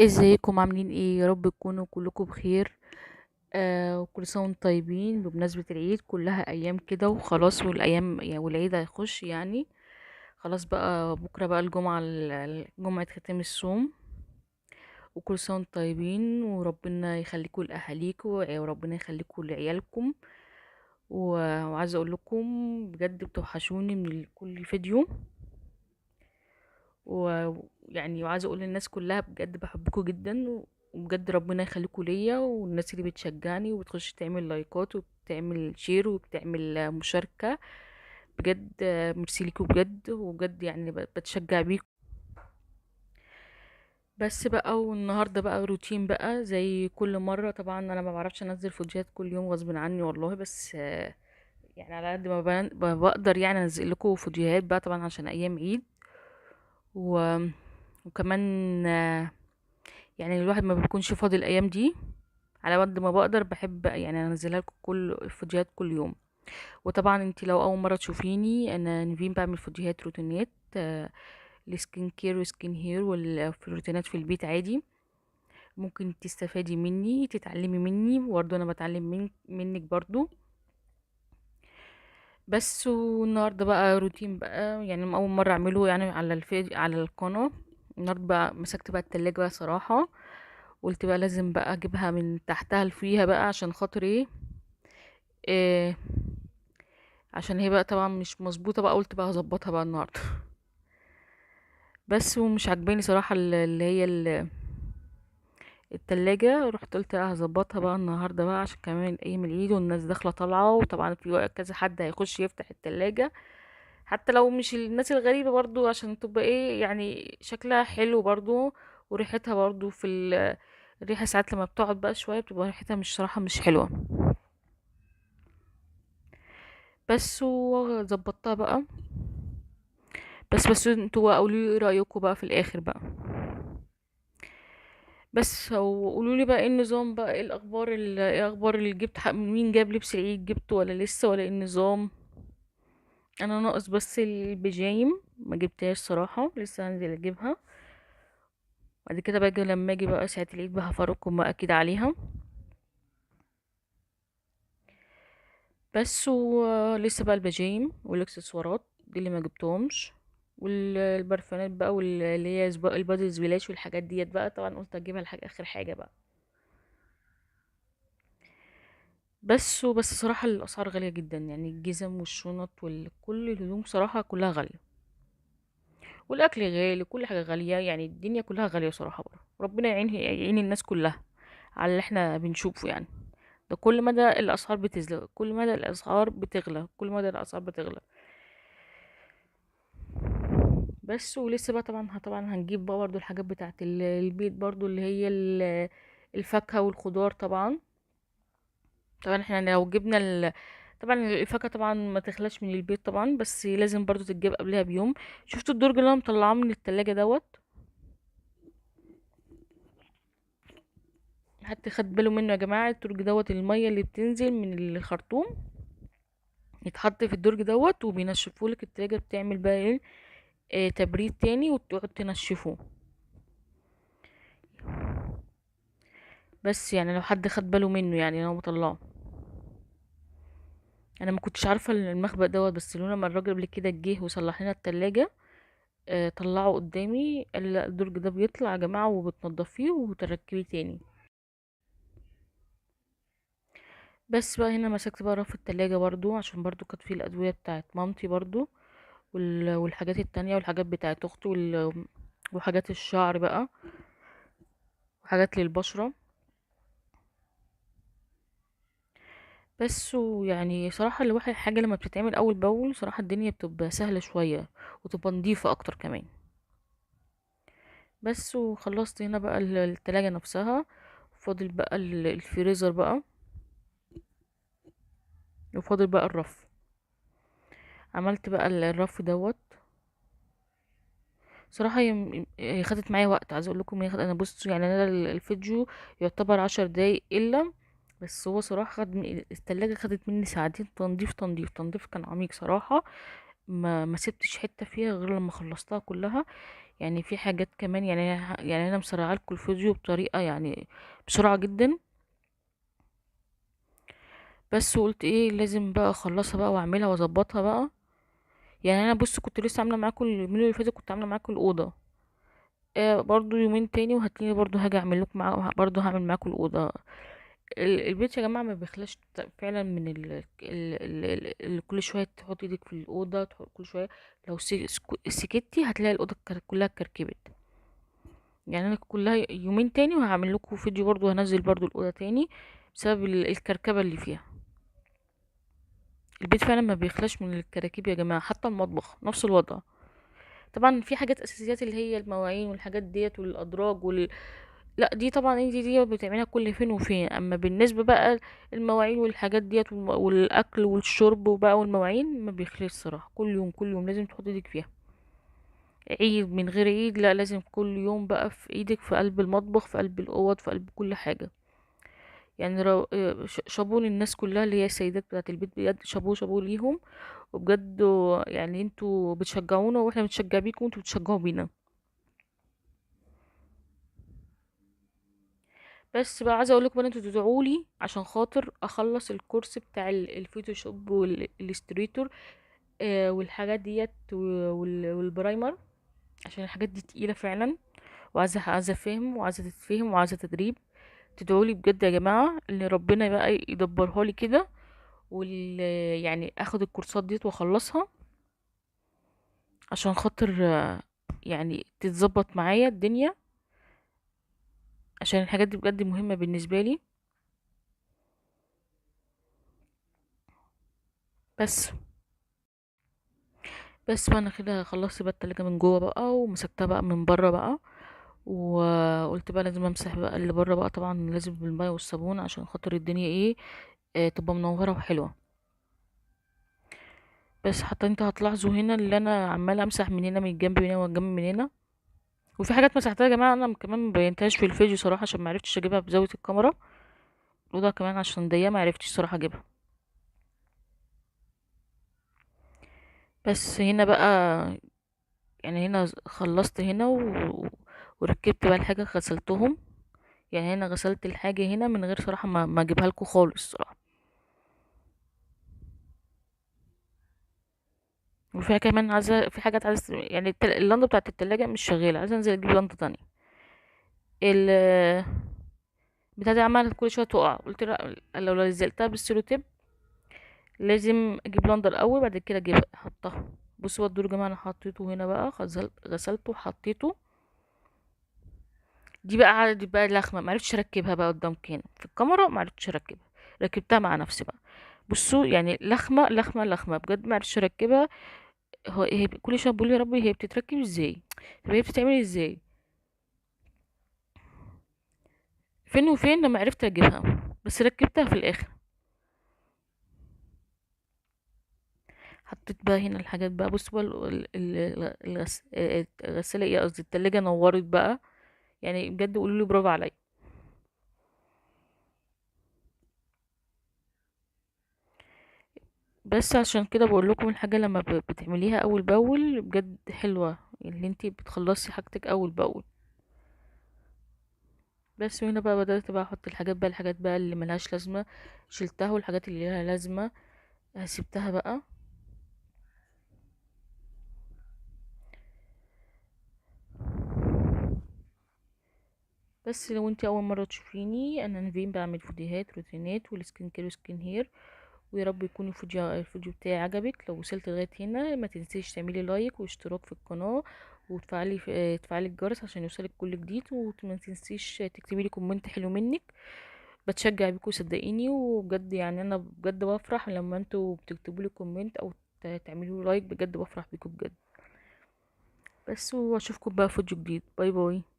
ازيكم عاملين ايه؟ يا رب تكونوا كلكم بخير. وكل سنة وانتم طيبين. بمناسبة العيد كلها ايام كده وخلاص، والايام يعني والعيد هيخش يعني خلاص بقى، بكره بقى الجمعة، جمعه ختام الصوم. وكل سنة وانتم طيبين، وربنا يخليكم لاهاليكم وربنا يخليكم لعيالكم. وعايزه اقول لكم بجد بتوحشوني من كل فيديو، وعايزه اقول للناس كلها بجد بحبكم جدا، وبجد ربنا يخليكم ليا، والناس اللي بتشجعني وبتخش تعمل لايكات وبتعمل share وبتعمل مشاركة، بجد ميرسي ليكم بجد، وبجد بتشجع بيكم. بس بقى، والنهارده بقى روتين بقى زي كل مرة. طبعا انا ما بعرفش انزل فيديوهات كل يوم غصب عني والله، بس على قد ما بقدر انزل لكم فيديوهات بقى، طبعا عشان ايام عيد، وكمان الواحد ما بيكونش فاضي الايام دي. على قد ما بقدر بحب انزلها لكم كل الفيديوهات كل يوم. وطبعا انت لو اول مرة تشوفيني، انا نيفين بعمل فيديوهات روتينات، ال skin care و skin hair والروتينات في البيت عادي، ممكن تستفادي مني تتعلمي مني، وبرضه انا بتعلم منك برضه. بس والنهارده بقى روتين بقى، اول مرة اعمله على الفيديو على القناة. النهارده بقى مسكت بقى التلاجة بقى صراحة، قلت بقى لازم بقى اجيبها من تحتها لفيها بقى، عشان خاطر ايه، إيه، عشان هي بقى طبعا مش مظبوطة بقى، قلت بقى هظبطها بقى النهارده. بس ومش عاجباني صراحة اللي هي التلاجة، رحت قلت لا هظبطها بقى النهارده بقى، عشان كمان ايام العيد والناس داخله طالعه، وطبعا في وقت كذا حد هيخش يفتح التلاجة حتى لو مش الناس الغريبة برضو، عشان تبقى ايه شكلها حلو برضو، وريحتها برضو في الريحة ساعات لما بتقعد بقى شوية بتبقى ريحتها مش صراحة مش حلوة. بس وظبطتها بقى. بس انتوا بقى قولوا لي ايه رايكم بقى في الاخر بقى. بس وقولوا لي بقى ايه النظام بقى، ايه الاخبار، ايه اخبار اللي جبت، مين جاب لبس العيد، جبته ولا لسه، ولا ايه النظام؟ انا ناقص بس البيجايم ما جبتهاش صراحة، لسه هنزل اجيبها بعد كده بقى. لما اجي بقى ساعة العيد بقى هفرجكم بقى اكيد عليها. بس ولسه بقى البيجايم والاكسسوارات دي اللي ما جبتهمش، والبرفانات بقى، واللي هي البادي سبلاش والحاجات ديت بقى، طبعا قلت اجيبها لحاجة اخر حاجة بقى. بس صراحة الاسعار غالية جدا، الجزم والشنط وكل الهدوم صراحة كلها غالية، والاكل غالي، كل حاجة غالية، الدنيا كلها غالية صراحة بره. ربنا يعين الناس كلها على اللي احنا بنشوفه. ده كل مدى الاسعار بتزل، كل مدى الاسعار بتغلى، كل مدى الاسعار بتغلى. بس ولسه بقى طبعا هنجيب بقى برضو الحاجات بتاعت البيت برضو، اللي هي الفاكهة والخضار. طبعا احنا لو جبنا طبعا الفاكهة طبعا ما تخلاش من البيت طبعا، بس لازم برضو تتجاب قبلها بيوم. شفتوا الدرج اللي انا مطلعاه من التلاجة دوت؟ حد خد باله منه يا جماعة؟ الدرج دوت المية اللي بتنزل من الخرطوم يتحط في الدرج دوت، وبينشفوه لك التلاجة، بتعمل بقى ايه، تبريد تاني وتقعد تنشفوه. بس لو حد خد باله منه، انا مطلعه، انا ما كنتش عارفه المخبأ دوت، بس لولا ما الراجل قبل كده جه وصلح لنا التلاجة، طلعه قدامي، قال لي لا الدرج ده بيطلع يا جماعة وبتنضفيه وتركبيه تاني. بس بقى هنا مسكت بقى رف التلاجة برضو، عشان برضو كانت فيه الأدوية بتاعت مامتي برضو، والحاجات التانية والحاجات بتاعت أختي، وحاجات الشعر بقى، وحاجات للبشرة. بس ويعني صراحة الواحد حاجة لما بتتعمل أول بأول صراحة الدنيا بتبقى سهلة شوية وتبقى نظيفة أكتر كمان. بس وخلصت هنا بقى التلاجة نفسها، فاضل بقى الفريزر بقى، وفاضل بقى الرف. عملت بقى الرف دوت. صراحة هي خدت معايا وقت، عايزة اقول لكم هي خدت، انا بصوا يعني انا الفيديو يعتبر 10 دقايق الا، بس هو صراحة خد التلاجة خدت مني ساعتين تنظيف، تنظيف، تنظيف كان عميق صراحة، ما سبتش حتة فيها غير لما خلصتها كلها. يعني في حاجات كمان، يعني انا مسرعة لكم الفيديو بطريقة يعني بسرعة جدا، بس قلت ايه لازم بقى اخلصها بقى واعملها واظبطها بقى. يعني انا بص كنت لسه عامله معاكم اليومين اللي فاتوا، كنت عامله معاكم الاوضة، برضو يومين تاني وهتلاقيني برضو هاجي اعمل لكم برضو هعمل معاكم الاوضة. البيت يا جماعة ما بيخلاش فعلا من كل شوية تحط ايدك في الاوضة، تحط كل شوية. لو سكتي هتلاقي الاوضة كلها اتكركبت. يعني انا كلها يومين تاني وهعمل لكم فيديو برضو، هنزل برضو الاوضة تاني بسبب الكركبه اللي فيها. البيت فعلا ما بيخلاش من الكراكيب يا جماعة، حتى المطبخ نفس الوضع. طبعا في حاجات اساسيات اللي هي المواعين والحاجات ديت والادراج لا دي طبعا انت دي بتعمليها كل فين وفين. اما بالنسبة بقى المواعين والحاجات ديت والاكل والشرب وبقى والمواعين ما بيخلصش صراحة، كل يوم كل يوم لازم تحط ايدك فيها. عيد من غير عيد لا، لازم كل يوم بقى في ايدك، في قلب المطبخ، في قلب الاوض، في قلب كل حاجة. يعني شابوه للناس كلها اللي هي السيدات بتاعت البيت، بجد شابوه شابوه ليهم، وبجد يعني انتوا بتشجعونا واحنا بنشجع بيكم وانتوا بتشجعوا بينا. بس بقى عايزه اقول لكم ان انتوا تدعوا لي عشان خاطر اخلص الكورس بتاع الفوتوشوب والاليستريتور، والحاجات ديت وال primer، عشان الحاجات دي تقيلة فعلا، وعايزه عايزه فهم وعايزه تتفهم وعايزه تدريب. تدعوا لي بجد يا جماعة ان ربنا بقى يدبرها لي كده، يعني اخد الكورسات ديت واخلصها عشان خاطر يعني تتظبط معايا الدنيا، عشان الحاجات دي بجد مهمة بالنسبة لي. بس بقى انا كده خلصت بقى التلاجة من جوه بقى، ومسكتها بقى من بره بقى، وقلت بقى لازم امسح بقى اللي بره بقى، طبعا لازم بالمية والصابون عشان خاطر الدنيا ايه، تبقى منورة وحلوه. بس حتى انتوا هتلاحظوا هنا اللي انا عماله امسح من هنا، من الجنب من هنا والجنب من هنا، وفي حاجات مسحتها يا جماعة انا كمان ما بينتهاش في الفيديو صراحة، عشان ما عرفتش اجيبها بزاوية الكاميرا، الاوضة كمان عشان ضيقه ما عرفتش صراحة اجيبها. بس هنا بقى يعني هنا خلصت هنا وركبت بقى الحاجة، غسلتهم. يعني هنا غسلت الحاجة هنا من غير صراحة ما اجيبها لكم خالص صراحة. وفيها كمان عايزه، في حاجات عايزه، يعني اللنده بتاعت التلاجة مش شغالة، عايزه انزل اجيب لنده تانية. بتاعتي دي عماله كل شوية تقع، قلت لا لو نزلتها بالسيلوتيب لازم اجيب لنده الاول بعد كده اجيبها احطها. بصوا بقى الدور يا جماعة انا حطيته هنا بقى، غسلته وحطيته. دي بقى عادي بقى لخمه ما عرفتش اركبها بقى قدامك هنا في الكاميرا، ما عرفتش اركبها، ركبتها مع نفسي بقى. بصوا يعني لخمه لخمه لخمه بجد ما عرفتش اركبها. هو هي كل شوية بقول يا ربي هي بتتركب ازاي، طب هي بتتعمل ازاي، فين وفين لما عرفت اجيبها، بس ركبتها في الاخر. حطيت بقى هنا الحاجات بقى. بصوا بقى الغسالة ايه قصدي التلاجة نورت بقى، يعني بجد قولوا لي برافو عليا. بس عشان كده بقول لكم الحاجة لما بتعمليها اول باول بجد حلوة، اللي انتي بتخلصي حاجتك اول باول. بس وهنا بقى بدأت بقى احط الحاجات بقى، الحاجات بقى اللي ملهاش لازمة شلتها، والحاجات اللي لها لازمة سبتها بقى. بس لو انتي اول مرة تشوفيني، انا نيفين بعمل فيديوهات روتينات وال skin care و skin hair، ويا رب يكون الفيديو بتاعي عجبك. لو وصلت لغاية هنا ما تنسيش تعملي like واشتراك في القناة، وتفعلي تفعلي الجرس عشان يوصلك كل جديد، وما تنسيش تكتبي لي comment حلو منك، بتشجع بيكم صدقيني. وبجد انا بجد بفرح لما انتوا بتكتبوا لي comment او تعملوا like، بجد بفرح بيكم بجد. بس واشوفكم بقى في فيديو جديد. bye bye.